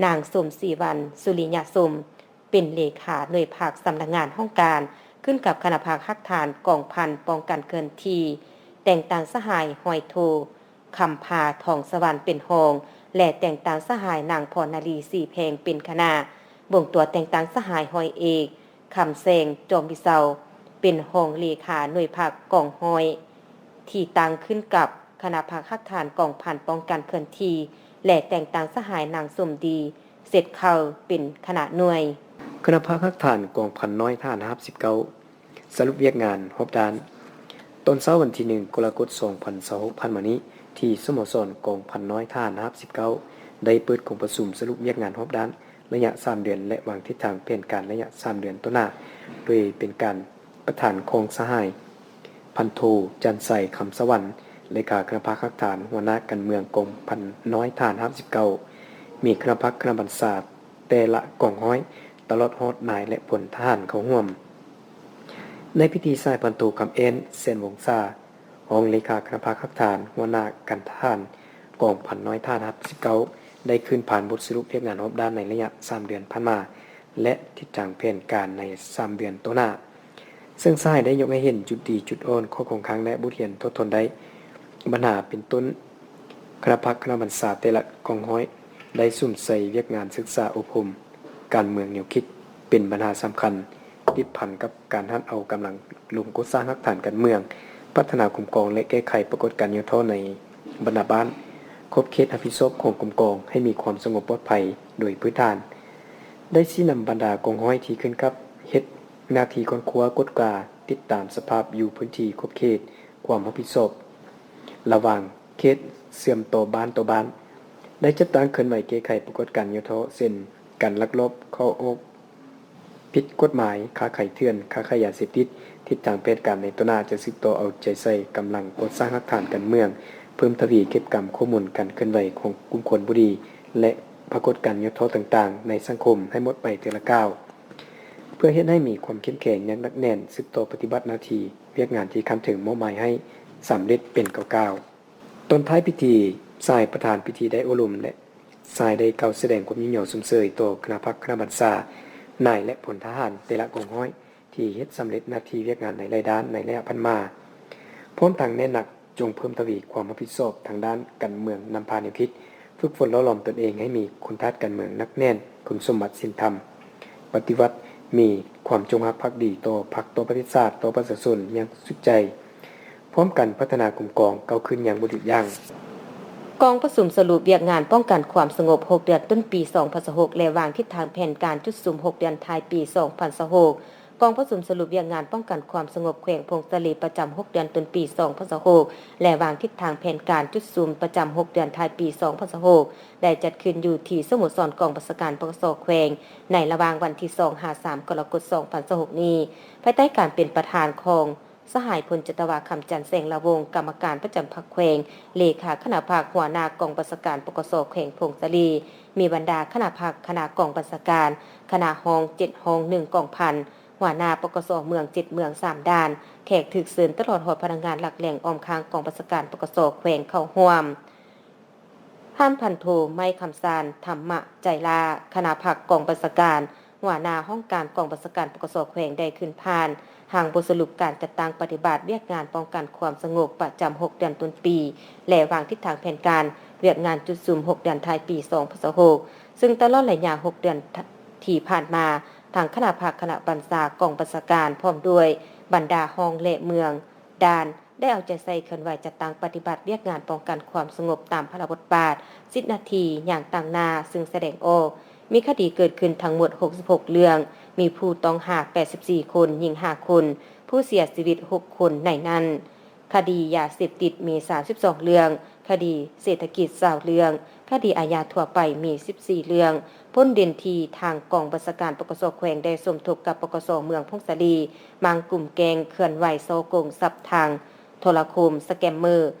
ນາງ ສົມສີວັນ ສຸລິຍະສົມ ເປັນເລຂາໜ່ວຍພັກສຳນັກງານຫ້ອງການ ຂຶ້ນກັບຄະນະພັກຮາກຖານກອງພັນປ້ອງກັນເຄື່ອນທີ່, ແຕ່ງຕັ້ງສະຫາຍ ຮ້ອຍໂທ ຄຳພາ ທອງສະຫວັນ ເປັນຮອງ ແລະ ແຕ່ງຕັ້ງສະຫາຍ ນາງ ພອນນາລີ ສີແພງ ເປັນຄະນະ, ບົ່ງຕົວແຕ່ງຕັ້ງສະຫາຍ ຮ້ອຍເອກ ຄຳແສງ ຈອມວິເຊົາ ເປັນຮອງເລຂາໜ່ວຍພັກກອງຮ້ອຍ ທີ່ຕັ້ງຂຶ້ນກັບຄະນະພັກຮາກຖານກອງພັນປ້ອງກັນເຄື່ອນທີ່ ແລະ ແຕ່ງຕັ້ງສະຫາຍ ນາງ ສົມດີ ເສັດເຂົ້າ ເປັນຄະນະໜ່ວຍ. ຄະນະພັກຮາກຖານກອງພັນນ້ອຍ ທະຫານຮາບສິບເກົ້າ ສະຫຼຸບວຽກງານຮອບດ້ານ. ຕອນເຊົ້າວັນທີໜຶ່ງ ກໍລະກົດ ສອງພັນຊາວຫົກ ຜ່ານມານີ້ ທີ່ສະໂມສອນກອງພັນນ້ອຍ ທະຫານຮາບສິບເກົ້າ ໄດ້ເປີດກອງປະຊຸມສະຫຼຸບວຽກງານຮອບດ້ານໄລຍະສາມເດືອນ ແລະ ວາງທິດທາງແຜນການໄລຍະສາມເດືອນຕໍ່ໜ້າ, ໂດຍເປັນການປະທານຂອງສະຫາຍ ພັນໂທ ຈັນໄຊ ຄຳສະຫວັນ ເລຂາຄະນະພັກຮາກຖານ ຫົວໜ້າການເມືອງກອງພັນນ້ອຍ ທະຫານຮາບສິບເກົ້າ, ມີຄະນະພັກຄະນະບັນຊາແຕ່ລະກອງຮ້ອຍ ຕະຫຼອດຮອດນາຍ ແລະ ພົນທະຫານເຂົ້າຮ່ວມ. ໃນພິທີ ສະຫາຍ ພັນໂທ ຄຳແອນ ແສນວົງສາ ຮອງເລຂາຄະນະພັກຮາກຖານ ຫົວໜ້າການທະຫານກອງພັນນ້ອຍ ທະຫານຮາບສິບເກົ້າ ໄດ້ຂຶ້ນຜ່ານບົດສະຫຼຸບວຽກງານຮອບດ້ານໃນໄລຍະສາມເດືອນຜ່ານມາ ແລະ ທິດທາງແຜນການໃນສາມເດືອນຕໍ່ໜ້າ. ເຊິ່ງສະຫາຍໄດ້ຍົກໃຫ້ເຫັນຈຸດດີຈຸດອ່ອນ, ຂໍ້ຄົງຄ້າງ ແລະ ບົດຮຽນຖອດຖອນໄດ້. ບັນຫາເປັນຕົ້ນ, ຄະນະພັກຄະນະບັນຊາແຕ່ລະກອງຮ້ອຍ ໄດ້ສຸມໃສ່ວຽກງານສຶກສາອົບຮົມການເມືອງແນວຄິດເປັນບັນຫາສຳຄັນ, ຕິດພັນກັບການຫັນເອົາກຳລັງລົງກໍ່ສ້າງຮາກຖານການເມືອງ, ພັດທະນາຄຸ້ມຄອງ ແລະ ແກ້ໄຂປາກົດການຫຍໍ້ທໍ້ໃນບັນດາບ້ານ, ຂອບເຂດຮັບຜິດຊອບຂອງກົມກອງໃຫ້ມີຄວາມສະຫງົບປອດໄພໂດຍພື້ນຖານ. ໄດ້ຊີ້ນຳບັນດາກອງຮ້ອຍທີ່ຂຶ້ນກັບເຮັດໜ້າທີ່ຄົ້ນຄວ້າ, ກວດກາ, ຕິດຕາມສະພາບຢູ່ພື້ນທີ່ຂອບເຂດຄວາມຮັບຜິດຊອບລະຫວ່າງເຂດເຊື່ອມຕໍ່ບ້ານຕໍ່ບ້ານ, ໄດ້ຈັດຕັ້ງເຄື່ອນໄຫວແກ້ໄຂປາກົດການຫຍໍ້ທໍ້ ເຊັ່ນ ການລັກລອບເຂົ້າອອກ ຜິດກົດໝາຍ, ຄ້າຂາຍເຖື່ອນ, ຄ້າຂາຍຢາເສບຕິດ. ທິດທາງແຜນການໃນຕໍ່ໜ້າຈະສືບຕໍ່ເອົາໃຈໃສ່ກຳລັງກໍ່ສ້າງຫຼັກຖານການເມືອງ, ເພີ່ມທະວີເກັບກຳຂໍ້ມູນການເຄື່ອນໄຫວຂອງກຸ່ມຄົນບໍ່ດີ ແລະ ປາກົດການຫຍໍ້ທໍ້ຕ່າງໆໃນສັງຄົມໃຫ້ໝົດໄປເທື່ອລະກ້າວ, ເພື່ອເຮັດໃຫ້ມີຄວາມເຂັ້ມແຂງຢ່າງໜັກແໜ້ນ, ສືບຕໍ່ປະຕິບັດໜ້າທີ່ວຽກງານທີ່ຂັ້ນເທິງມອບໝາຍໃຫ້ສຳເລັດເປັນກ້າວໆ. ຕອນທ້າຍພິທີ, ຊາຍປະທານພິທີໄດ້ໂອ້ລົມ ແລະ ຊາຍໄດ້ກ່າວສະແດງຄວາມຍິນຍອມຊົມເຊີຍຕໍ່ຄະນະພັກຄະນະບັນຊາ, ນາຍ ແລະ ພົນທະຫານແຕ່ລະກອງຮ້ອຍ ທີ່ເຮັດສຳເລັດໜ້າທີ່ວຽກງານໃນຫຼາຍດ້ານໃນໄລຍະຜ່ານມາ, ພ້ອມທັງແນະໜັກຈົ່ງເພີ່ມທະວີຄວາມຮັບຜິດຊອບທາງດ້ານການເມືອງ, ນຳພາແນວຄິດ, ຝຶກຝົນຫຼໍ່ຫຼອມຕົນເອງໃຫ້ມີຄຸນທາດການເມືອງໜັກແໜ້ນ, ຄຸນສົມບັດສິນທຳ ປະຕິວັດ, ມີຄວາມຈົງຮັກພັກດີຕໍ່ພັກ, ຕໍ່ປະເທດຊາດ, ຕໍ່ປະຊາຊົນຢ່າງສຸດໃຈ, ພ້ອມກັນພັດທະນາກົມກອງ, ກ້າວຂຶ້ນຢ່າງບໍ່ຢຸດຢັ້ງ. ກອງປະຊຸມສະຫຼຸບວຽກງານປ້ອງກັນຄວາມສະຫງົບຫົກເດືອນຕົ້ນປີສອງພັນຊາວຫົກ ແລະ ວາງທິດທາງແຜນການຈຸດສຸມຫົກເດືອນທ້າຍປີສອງພັນຊາວຫົກ. ກອງປະຊຸມສະຫຼຸບວຽກງານປ້ອງກັນຄວາມສະຫງົບແຂວງຜົ້ງສາລີປະຈຳຫົກເດືອນຕົ້ນປີສອງພັນຊາວຫົກ ແລະ ວາງທິດທາງແຜນການຈຸດສຸມປະຈຳຫົກເດືອນທ້າຍປີສອງພັນຊາວຫົກ ໄດ້ຈັດຂຶ້ນຢູ່ທີ່ສະໂມສອນກອງບັນຊາການ ປກສ ແຂວງ ໃນລະຫວ່າງວັນທີສອງ ຫາ ສາມ ກໍລະກົດ ສອງພັນຊາວຫົກນີ້, ພາຍໃຕ້ການເປັນປະທານຂອງ ສະຫາຍ ພົນຈັດຕະວາ ຄຳຈັນ ແສງລາວົງ ກຳມະການປະຈຳພັກແຂວງ, ເລຂາຄະນະພັກ, ຫົວໜ້າກອງບັນຊາການ ປກສ ແຂວງຜົ້ງສາລີ, ມີບັນດາຄະນະພັກ, ຄະນະກອງບັນຊາການ, ຄະນະຮອງເຈັດຫ້ອງໜຶ່ງກອງພັນ, ຫົວໜ້າ ປກສ ເມືອງເຈັດເມືອງສາມດ່ານ, ແຂກຖືກເຊີນຕະຫຼອດຮອດພະນັກງານຫຼັກແຫຼ່ງອ້ອມຂ້າງກອງບັນຊາການ ປກສ ແຂວງເຂົ້າຮ່ວມ. ທ່ານພັນໂທ ໄມ້ຄຳຊານ ທຳມະໄຈລາ ຄະນະພັກກອງບັນຊາການ, ຫົວໜ້າຫ້ອງການກອງບັນຊາການ ປກສ ແຂວງ ໄດ້ຂຶ້ນຜ່ານຮ່າງບົດສະຫຼຸບການຈັດຕັ້ງປະຕິບັດວຽກງານປ້ອງກັນຄວາມສະຫງົບປະຈຳຫົກເດືອນຕົ້ນປີ ແລະ ວາງທິດທາງແຜນການວຽກງານຈຸດສຸມຫົກເດືອນທ້າຍປີສອງພັນຊາວຫົກ ຊຶ່ງຕະຫຼອດໄລຍະຫົກເດືອນທີ່ຜ່ານມາ, ທາງຄະນະພັກ, ຄະນະບັນຊາ, ກອງບັນຊາການ ພ້ອມດ້ວຍບັນດາຫ້ອງ ແລະ ເມືອງ ດ່ານ ໄດ້ເອົາໃຈໃສ່ເຄື່ອນໄຫວຈັດຕັ້ງປະຕິບັດວຽກງານປ້ອງກັນຄວາມສະຫງົບຕາມພາລະບົດບາດ, ສິດໜ້າທີ່ຢ່າງຕັ້ງໜ້າ, ຊຶ່ງສະແດງອອກ ມີຄະດີເກີດຂຶ້ນທັງໝົດຫົກສິບຫົກເລື່ອງ, ມີຜູ້ຕ້ອງຫາແປດສິບສີ່ຄົນ, ຍິງຫ້າຄົນ, ຜູ້ເສຍຊີວິດຫົກຄົນ, ໃນນັ້ນ ຄະດີຢາເສບຕິດມີສາມສິບສອງເລື່ອງ, ຄະດີເສດຖະກິດຊາວເລື່ອງ, ຄະດີອາຍາທົ່ວໄປມີສິບສີ່ເລື່ອງ. ພົ້ນເດັ່ນທີ່ທາງກອງບັນຊາການ ປກສ ແຂວງ ໄດ້ສົມທົບກັບ ປກສ ເມືອງຜົ້ງສາລີ, ມ້າງກຸ່ມແກ້ງເຄື່ອນໄຫວສໍ້ໂກງຊັບທາງໂທລະຄົມ, ສະແກມເມີ,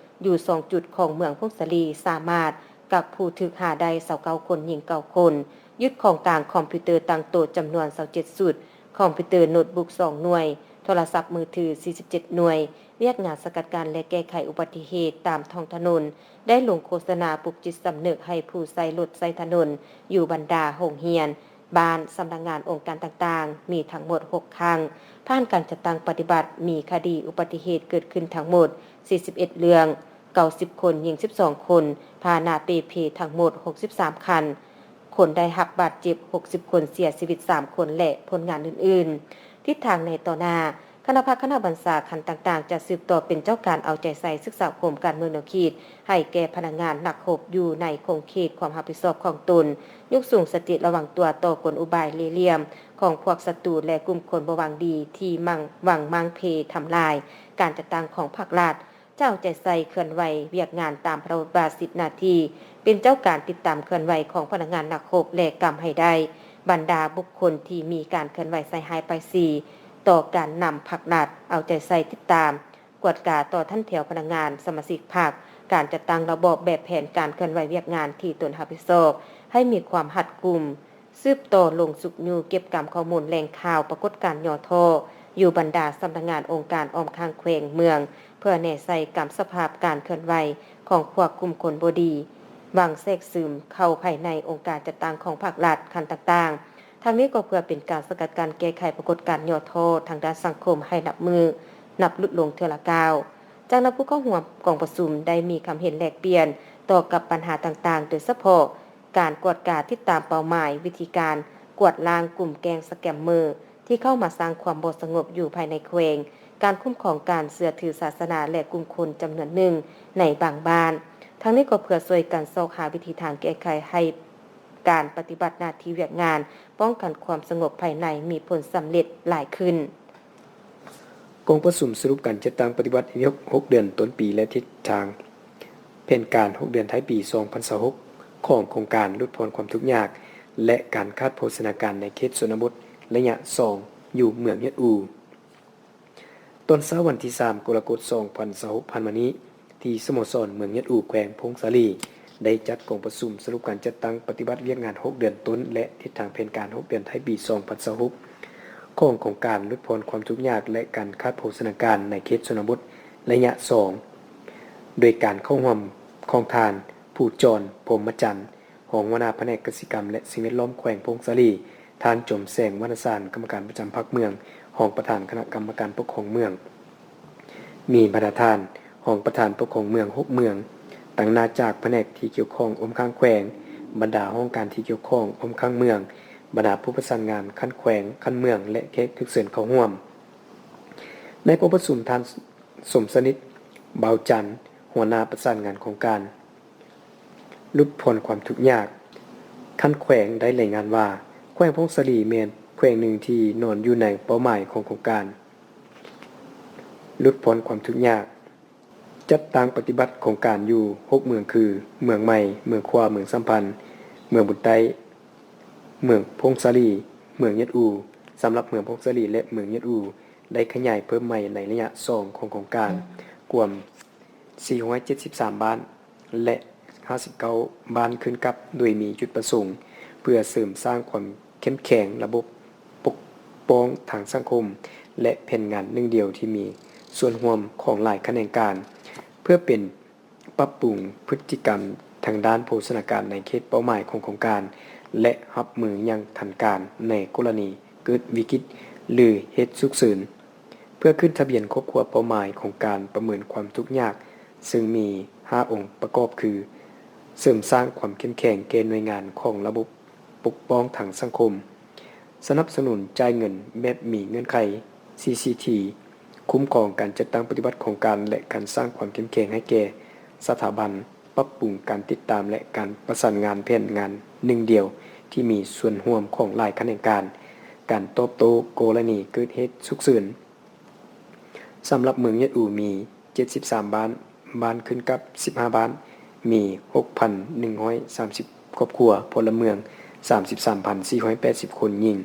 ຢູ່ສອງຈຸດຂອງເມືອງຜົ້ງສາລີ, ສາມາດກັກຜູ້ຖືກຫາໄດ້ຊາວເກົ້າຄົນ, ຍິງເກົ້າຄົນ, ຍຶດຂອງກາງຄອມພິວເຕີຕັ້ງໂຕະຈຳນວນຊາວເຈັດຊຸດ, ຄອມພິວເຕີໂນດບຸກສອງໜ່ວຍ, ໂທລະສັບມືຖືສີ່ສິບເຈັດໜ່ວຍ, ວຽກງານສະກັດກັ້ນ ແລະ ແກ້ໄຂອຸບັດຕິເຫດຕາມທ້ອງຖະໜົນ ໄດ້ລົງໂຄສະນາປຸກຈິດສຳນຶກໃຫ້ຜູ້ໃຊ້ລົດໃຊ້ຖະໜົນຢູ່ບັນດາໂຮງຮຽນ, ບ້ານ, ສຳນັກງານ, ອົງການຕ່າງໆ ມີທັງໝົດຫົກຄັ້ງ. ຜ່ານການຈັດຕັ້ງປະຕິບັດ, ມີຄະດີອຸບັດຕິເຫດເກີດຂຶ້ນທັງໝົດສີ່ສິບເອັດເລື່ອງ, ເກົ້າສິບຄົນ, ຍິງສິບສອງຄົນ, ພາຫະນະເປ່ເພທັງໝົດຫົກສິບສາມຄັນ, ຄົນໄດ້ຮັບບາດເຈັບຫົກສິບຄົນ, ເສຍຊີວິດສາມຄົນ ແລະ ຜົນງານອື່ນໆ. ທິດທາງໃນຕໍ່ໜ້າ, ຄະນະພັກຄະນະບັນຊາຂັ້ນຕ່າງໆ ຈະສືບຕໍ່ເປັນເຈົ້າການເອົາໃຈໃສ່ສຶກສາອົບຮົມການເມືອງແນວຄິດ ໃຫ້ແກ່ພະນັກງານນັກຮົບຢູ່ໃນຂົງເຂດຄວາມຮັບຜິດຊອບຂອງຕົນ, ຍົກສູງສະຕິລະວັງຕົວຕໍ່ກົນອຸບາຍເລ່ຫຼ່ຽມຂອງພວກສັດຕູ ແລະ ກຸ່ມຄົນບໍ່ຫວັງດີທີ່ມັກຫວັງມ້າງເພທຳລາຍການຈັດຕັ້ງຂອງພັກລັດ. ຈະເອົາໃຈໃສ່ເຄື່ອນໄຫວວຽກງານຕາມພາລະບົດບາດ, ສິດໜ້າທີ່, ເປັນເຈົ້າການຕິດຕາມເຄື່ອນໄຫວຂອງພະນັກງານນັກຮົບ ແລະ ກຳໃຫ້ໄດ້ບັນດາບຸກຄົນທີ່ມີການເຄື່ອນໄຫວໃສ່ຮ້າຍປ້າຍສີຕໍ່ການນຳພັກລັດ, ເອົາໃຈໃສ່ຕິດຕາມ, ກວດກາຕໍ່ຖັນແຖວພະນັກງານ, ສະມາຊິກພັກ, ການຈັດຕັ້ງລະບອບແບບແຜນການເຄື່ອນໄຫວວຽກງານທີ່ຕົນຮັບຜິດຊອບໃຫ້ມີຄວາມຮັດກຸມ. ສືບຕໍ່ລົງຊຸກຍູ້ເກັບກຳຂໍ້ມູນແຫຼ່ງຂ່າວປາກົດການຫຍໍ້ທໍ້ຢູ່ບັນດາສຳນັກງານ, ອົງການອ້ອມຂ້າງແຂວງເມືອງ ເພື່ອແນໃສ່ກຳສະພາບການເຄື່ອນໄຫວຂອງພວກກຸ່ມຄົນບໍ່ດີ ຫວັງແຊກຊຶມເຂົ້າພາຍໃນອົງການຈັດຕັ້ງຂອງພັກລັດຂັ້ນຕ່າງໆ. ທັງນີ້ກໍເພື່ອເປັນການສະກັດກັ້ນແກ້ໄຂປາກົດການຫຍໍ້ທໍ້ທາງດ້ານສັງຄົມໃຫ້ນັບມື້ນັບຫຼຸດລົງເທື່ອລະກ້າວ. ຈາກນັ້ນ ຜູ້ເຂົ້າຮ່ວມກອງປະຊຸມໄດ້ມີຄຳເຫັນແລກປ່ຽນຕໍ່ກັບບັນຫາຕ່າງໆ ໂດຍສະເພາະ ການກວດກາຕິດຕາມເປົ້າໝາຍ, ວິທີການກວາດລ້າງກຸ່ມແກ້ງສະແກມເມີທີ່ເຂົ້າມາສ້າງຄວາມບໍ່ສະຫງົບຢູ່ພາຍໃນແຂວງ, ການຄຸ້ມຄອງການເຊື່ອຖືສາສະໜາ ແລະ ກຸ່ມຄົນຈຳນວນໜຶ່ງໃນບາງບ້ານ. ທັງນີ້ກໍເພື່ອຊ່ວຍກັນຊອກຫາວິທີທາງແກ້ໄຂໃຫ້ການປະຕິບັດໜ້າທີ່ວຽກງານປ້ອງກັນຄວາມສະຫງົບພາຍໃນມີຜົນສຳເລັດຫຼາຍຂຶ້ນ. ກອງປະຊຸມສະຫຼຸບການຈັດຕັ້ງປະຕິບັດຫົກເດືອນຕົ້ນປີ ແລະ ທິດທາງແຜນການຫົກເດືອນທ້າຍປີສອງພັນຊາວຫົກ ຂອງໂຄງການຫຼຸດຜ່ອນຄວາມທຸກຍາກ ແລະ ການຂາດໂພຊະນາການໃນເຂດຊົນນະບົດ ໄລຍະສອງ ຢູ່ເມືອງຍອດອູ. ຕອນເຊົ້າວັນທີສາມ ກໍລະກົດ ສອງພັນຊາວຫົກ ຜ່ານມານີ້, ທີ່ສະໂມສອນເມືອງຍອດອູ ແຂວງຜົ້ງສາລີ ໄດ້ຈັດກອງປະຊຸມສະຫຼຸບການຈັດຕັ້ງປະຕິບັດວຽກງານຫົກເດືອນຕົ້ນ ແລະ ທິດທາງແຜນການຫົກເດືອນທ້າຍປີ ສອງພັນຊາວຫົກ ຂອງໂຄງການຫຼຸດຜ່ອນຄວາມທຸກຍາກ ແລະ ການຂາດໂພຊະນາການໃນເຂດຊົນນະບົດໄລຍະສອງ ໂດຍການເຂົ້າຮ່ວມຂອງທ່ານ ພູຈອນ ພົມມະຈັນ ຮອງຫົວໜ້າພະແນກກະສິກຳ ແລະ ສິ່ງແວດລ້ອມແຂວງຜົ້ງສາລີ, ທ່ານ ຈອມແສງ ວັນນະສານ ກຳມະການປະຈຳພັກເມືອງ, ຮອງປະທານຄະນະກຳມະການປົກຄອງເມືອງ, ມີບັນດາທ່ານຮອງປະທານປົກຄອງເມືອງຫົກເມືອງ, ຕາງໜ້າຈາກພະແນກທີ່ກ່ຽວຂ້ອງອ້ອມຂ້າງແຂວງ, ບັນດາຫ້ອງການທີ່ກ່ຽວຂ້ອງອ້ອມຂ້າງເມືອງ, ບັນດາຜູ້ປະສານງານຂັ້ນແຂວງ, ຂັ້ນເມືອງ ແລະ ແຂກຖືກເຊີນເຂົ້າຮ່ວມ. ໃນກອງປະຊຸມ, ທ່ານ ສົມສະໜິດ ເບົາຈັນ ຫົວໜ້າປະສານງານໂຄງການ ຫຼຸດຜ່ອນຄວາມທຸກຍາກຂັ້ນແຂວງ ໄດ້ລາຍງານວ່າ ແຂວງຜົ້ງສາລີແມ່ນແຂວງໜຶ່ງທີ່ນອນຢູ່ໃນເປົ້າໝາຍຂອງໂຄງການຫຼຸດຜ່ອນຄວາມທຸກຍາກ. ຈັດຕັ້ງປະຕິບັດໂຄງການຢູ່ຫົກເມືອງຄື ເມືອງໃໝ່, ເມືອງຂວາ, ເມືອງສຳພັນ, ເມືອງບຸນໃຕ້, ເມືອງຜົ້ງສາລີ, ເມືອງຍອດອູ. ສຳລັບເມືອງຜົ້ງສາລີ ແລະ ເມືອງຍອດອູ ໄດ້ຂະຫຍາຍເພີ່ມໃໝ່ໃນໄລຍະສອງຂອງໂຄງການ ກວມສີ່ຮ້ອຍເຈັດສິບສາມບ້ານ ແລະ ຫ້າສິບເກົ້າບ້ານຂຶ້ນກັບ ໂດຍມີຈຸດປະສົງເພື່ອເສີມສ້າງຄວາມເຂັ້ມແຂງລະບົບປົກປ້ອງທາງສັງຄົມ ແລະ ແຜນງານໜຶ່ງດຽວທີ່ມີສ່ວນຮ່ວມຂອງຫຼາຍຂະແໜງການ ເພື່ອເປັນ ປັບປຸງພຶດຕິກຳທາງດ້ານໂພຊະນາການໃນເຂດເປົ້າໝາຍຂອງໂຄງການ ແລະ ຮັບມືຢ່າງທັນການໃນກໍລະນີເກີດວິກິດ ຫຼື ເຫດສຸກເສີນ. ເພື່ອຂຶ້ນທະບຽນຄອບຄົວເປົ້າໝາຍຂອງການປະເມີນຄວາມທຸກຍາກ, ເຊິ່ງມີຫ້າອົງປະກອບຄື ເສີມສ້າງຄວາມເຂັ້ມແຂງແກ່ໜ່ວຍງານຂອງລະບົບ ປົກປ້ອງທາງສັງຄົມ, ສະໜັບສະໜູນຈ່າຍເງິນແບບມີເງື່ອນໄຂ ຊີຊີທີ, ຄຸ້ມຄອງການຈັດຕັ້ງປະຕິບັດໂຄງການ ແລະ ການສ້າງຄວາມເຂັ້ມແຂງໃຫ້ແກ່ສະຖາບັນ, ປັບປຸງການຕິດຕາມ ແລະ ການປະສານງານແຜນງານໜຶ່ງດຽວທີ່ມີສ່ວນຮ່ວມຂອງຫຼາຍຂະແໜງການ, ການຕອບໂຕ້ກໍລະນີເກີດເຫດສຸກເສີນ. ສຳລັບເມືອງຍອດອູມີ ເຈັດສິບສາມບ້ານ, ບ້ານຂຶ້ນກັບສິບຫ້າບ້ານ, ມີຫົກພັນໜຶ່ງຮ້ອຍສາມສິບຄອບຄົວ, ພົນລະເມືອງສາມສິບສາມພັນສີ່ຮ້ອຍແປດສິບຄົນ, ຍິງ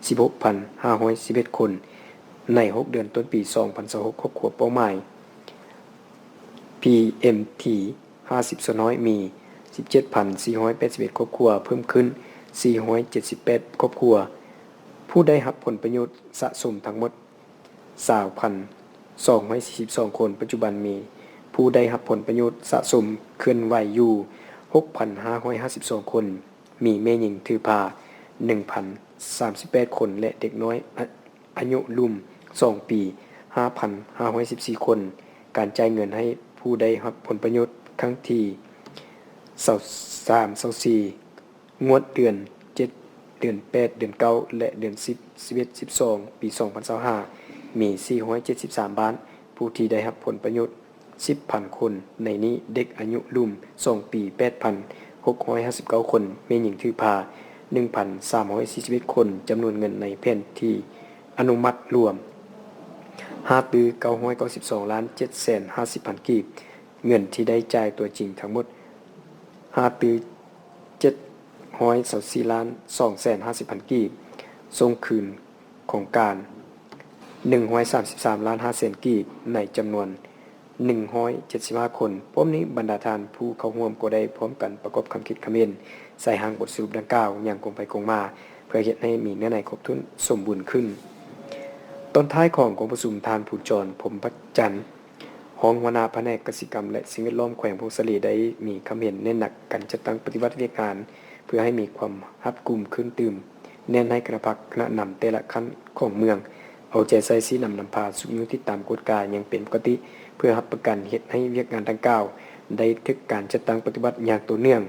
ສິບຫົກພັນຫ້າຮ້ອຍສິບເອັດຄົນ. ໃນຫົກເດືອນຕົ້ນປີສອງພັນຊາວຫົກ ຄອບຄົວເປົ້າໝາຍ ພີເອັມທີ ຫ້າສິບສ່ວນຮ້ອຍ ມີສິບເຈັດພັນສີ່ຮ້ອຍແປດສິບເອັດຄອບຄົວ, ເພີ່ມຂຶ້ນສີ່ຮ້ອຍເຈັດສິບແປດຄອບຄົວ. ຜູ້ໄດ້ຮັບຜົນປະໂຫຍດສະສົມທັງໝົດ ຊາວພັນສອງຮ້ອຍສີ່ສິບສອງຄົນ, ປັດຈຸບັນມີຜູ້ໄດ້ຮັບຜົນປະໂຫຍດສະສົມເຄື່ອນໄຫວຢູ່ຫົກພັນຫ້າຮ້ອຍຫ້າສິບສອງຄົນ, ມີແມ່ຍິງຖືພາໜຶ່ງພັນສາມສິບແປດຄົນ ແລະ ເດັກນ້ອຍອາ ອາຍຸລຸ່ມສອງປີຫ້າພັນຫ້າຮ້ອຍສິບສີ່ຄົນ. ການຈ່າຍເງິນໃຫ້ຜູ້ໄດ້ຮັບຜົນປະໂຫຍດຄັ້ງທີຊາວສາມ ຊາວສີ່ ງວດເດືອນເຈັດ, ເດືອນແປດ, ເດືອນເກົ້າ ແລະ ເດືອນສິບ, ສິບເອັດ, ສິບສອງ ປີສອງພັນຊາວຫ້າ ມີສີ່ຮ້ອຍເຈັດສິບສາມບ້ານ ຜູ້ທີ່ໄດ້ຮັບຜົນປະໂຫຍດສິບພັນຄົນ, ໃນນີ້ເດັກອາຍຸລຸ່ມສອງປີແປດພັນຫົກຮ້ອຍຫ້າສິບເກົ້າຄົນ, ແມ່ຍິງຖືພາໜຶ່ງພັນສາມຮ້ອຍສີ່ສິບເອັດຄົນ. ຈຳນວນເງິນໃນແຜນທີ່ອະນຸມັດລວມ ຫ້າຕື້ເກົ້າຮ້ອຍເກົ້າສິບສອງລ້ານເຈັດແສນຫ້າສິບພັນກີບ. ເງິນທີ່ໄດ້ຈ່າຍຕົວຈິງທັງໝົດ ຫ້າຕື້ເຈັດຮ້ອຍຊາວສີ່ລ້ານສອງແສນຫ້າສິບພັນກີບ, ສົ່ງຄືນໂຄງການໜຶ່ງຮ້ອຍສາມສິບສາມລ້ານຫ້າແສນກີບ ໃນຈຳນວນໜຶ່ງຮ້ອຍເຈັດສິບຫ້າຄົນ. ພ້ອມນີ້ບັນດາທ່ານຜູ້ເຂົ້າຮ່ວມກໍໄດ້ພ້ອມກັນປະກອບຄຳຄິດຄຳເຫັນໃສ່ຮ່າງບົດສະຫຼຸບດັ່ງກ່າວຢ່າງກົງໄປກົງມາ ເພື່ອເຮັດໃຫ້ມີເນື້ອໃນຄົບຖ້ວນສົມບູນຂຶ້ນ. ຕອນທ້າຍຂອງກອງປະຊຸມ, ທ່ານ ພູຈອນ ພົມພະຈັນ ຮອງຫົວໜ້າພະແນກກະສິກຳ ແລະ ສິ່ງແວດລ້ອມແຂວງຜົ້ງສາລີ ໄດ້ມີຄຳເຫັນເນັ້ນໜັກການຈັດຕັ້ງປະຕິບັດວຽກງານ ເພື່ອໃຫ້ມີຄວາມຮັດກຸມຂຶ້ນຕື່ມ, ແນະໃຫ້ຄະນະພັກ, ຄະນະນຳແຕ່ລະຂັ້ນຂອງເມືອງ ເອົາໃຈໃສ່ຊີ້ນຳນຳພາ, ຊຸກຍູ້ຕິດຕາມກວດກາຢ່າງເປັນປົກກະຕິ ເພື່ອຮັບປະກັນເຮັດໃຫ້ວຽກງານດັ່ງກ່າວໄດ້ຖືກການຈັດຕັ້ງປະຕິບັດຢ່າງຕໍ່ເນື່ອງ.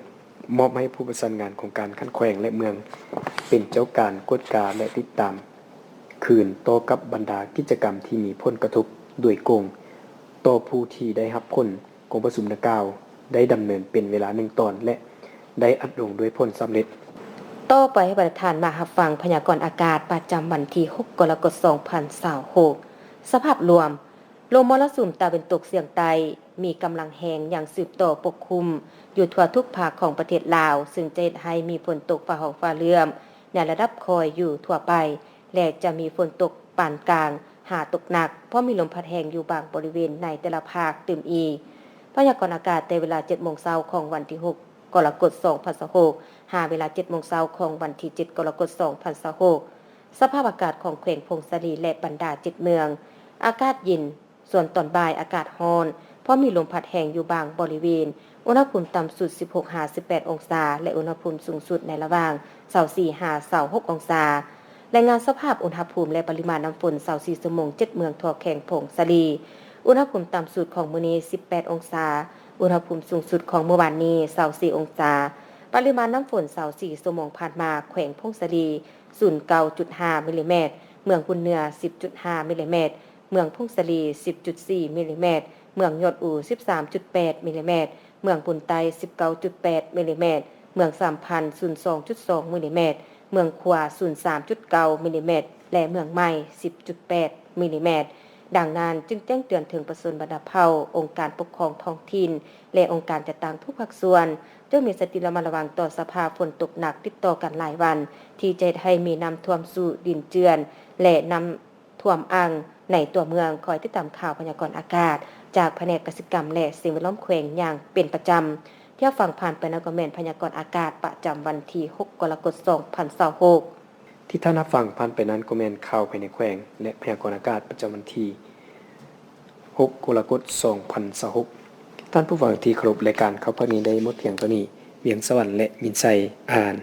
ມອບໃຫ້ຜູ້ປະສານງານໂຄງການຂັ້ນແຂວງ ແລະ ເມືອງ ເປັນເຈົ້າການກວດກາ ແລະ ຕິດຕາມຄືນຕໍ່ກັບບັນດາກິດຈະກຳທີ່ມີຜົນກະທົບໂດຍກົງຕໍ່ຜູ້ທີ່ໄດ້ຮັບຜົນ. ກອງປະຊຸມດັ່ງກ່າວໄດ້ດຳເນີນເປັນເວລາໜຶ່ງຕອນ ແລະ ໄດ້ອັດລົງດ້ວຍຜົນສຳເລັດ. ຕໍ່ໄປໃຫ້ບັນດາທ່ານມາຮັບຟັງພະຍາກອນອາກາດປະຈຳວັນທີຫົກ ກໍລະກົດ ສອງພັນຊາວຫົກ. ສະພາບລວມ, ລົມມໍລະສຸມຕາເວັນຕົກສຽງໃຕ້ ມີກຳລັງແຮງຍັງສືບຕໍ່ປົກຄຸມຢູ່ທົ່ວທຸກພາກຂອງປະເທດລາວ, ເຊິ່ງຈະເຮັດໃຫ້ມີຝົນຕົກຟ້າຮ້ອງຟ້າເຫຼື້ອມໃນລະດັບຄ່ອຍຢູ່ທົ່ວໄປ. ແລະ ຈະມີຝົນຕົກປານກາງຫາຕົກໜັກ, ພ້ອມມີລົມພັດແຮງຢູ່ບາງບໍລິເວນໃນແຕ່ລະພາກຕື່ມອີກ. ພະຍາກອນອາກາດແຕ່ເວລາເຈັດໂມງເຊົ້າຂອງວັນທີຫົກ ກໍລະກົດ ສອງພັນຊາວຫົກ ຫາເວລາເຈັດໂມງເຊົ້າຂອງວັນທີເຈັດ ກໍລະກົດ ສອງພັນຊາວຫົກ. ສະພາບອາກາດຂອງແຂວງຜົ້ງສາລີ ແລະ ບັນດາເຈັດເມືອງ, ອາກາດເຢັນ, ສ່ວນຕອນບ່າຍອາກາດຮ້ອນ, ພ້ອມມີລົມພັດແຮງຢູ່ບາງບໍລິເວນ, ອຸນຫະພູມຕ່ຳສຸດ ສິບຫົກ ຫາ ສິບແປດ ອົງສາ ແລະ ອຸນຫະພູມສູງສຸດໃນລະຫວ່າງ ຊາວສີ່ ຫາ ຊາວຫົກ ອົງສາ. ລາຍງານສະພາບອຸນຫະພູມ ແລະ ປະລິມານນ້ຳຝົນ ຊາວສີ່ ຊົ່ວໂມງ ເຈັດເມືອງທົ່ວແຂວງຜົ້ງສາລີ. ອຸນຫະພູມຕ່ຳສຸດຂອງມື້ນີ້ ສິບແປດ ອົງສາ, ອຸນຫະພູມສູງສຸດຂອງມື້ວານນີ້ ຊາວສີ່ ອົງສາ. ປະລິມານນ້ຳຝົນ ຊາວສີ່ ຊົ່ວໂມງຜ່ານມາ ແຂວງຜົ້ງສາລີ ສູນເກົ້າຈຸດຫ້າ ມິລລີແມັດ, ເມືອງບຸນເໜືອ ສິບຈຸດຫ້າ ມິລລີແມັດ, ເມືອງຜົ້ງສາລີ ສິບຈຸດສີ່ ມິລລີແມັດ, ເມືອງຍອດອູ ສິບສາມຈຸດແປດ ມິລລີແມັດ, ເມືອງບຸນໃຕ້ ສິບເກົ້າຈຸດແປດ ມິລລີແມັດ, ເມືອງສາມພັນ ສູນສອງຈຸດສອງ ມິລລີແມັດ, ເມືອງຂວາ ສູນສາມຈຸດເກົ້າ ມິລລີແມັດ ແລະ ເມືອງໃໝ່ ສິບຈຸດແປດ ມິລລີແມັດ. ດັ່ງນັ້ນ, ຈຶ່ງແຈ້ງເຕືອນເຖິງປະຊາຊົນບັນດາເຜົ່າ, ອົງການປົກຄອງທ້ອງຖິ່ນ ແລະ ອົງການຈັດຕັ້ງທຸກພາກສ່ວນ ຈົ່ງມີສະຕິລະມັດລະວັງຕໍ່ສະພາບຝົນຕົກໜັກຕິດຕໍ່ກັນຫຼາຍວັນ ທີ່ຈະເຮັດໃຫ້ມີນ້ຳຖ້ວມສູດດິນເຈື່ອນ ແລະ ນ້ຳ ຖ້ວມອ່າງໃນຕົວເມືອງ. ຄອຍຕິດຕາມຂ່າວພະຍາກອນອາກາດຈາກພະແນກກະສິກຳ ແລະ ສິ່ງແວດລ້ອມແຂວງຢ່າງເປັນປະຈຳ. ທີ່ຮັບຟັງຜ່ານໄປນັ້ນກໍແມ່ນພະຍາກອນອາກາດປະຈຳວັນທີຫົກ ກໍລະກົດ ສອງພັນຊາວຫົກ. ທີ່ທ່ານຮັບຟັງຜ່ານໄປນັ້ນກໍແມ່ນຂ່າວພາຍໃນແຂວງ ແລະ ພະຍາກອນອາກາດປະຈຳວັນທີຫົກ ກໍລະກົດ ສອງພັນຊາວຫົກ. ທ່ານຜູ້ຟັງທີ່ເຄົາລົບ, ລາຍການຂ່າວພາກນີ້ໄດ້ໝົດພຽງເທົ່ານີ້. ວຽງສະຫວັນ ແລະ ມິນໄຊ ອ່ານ.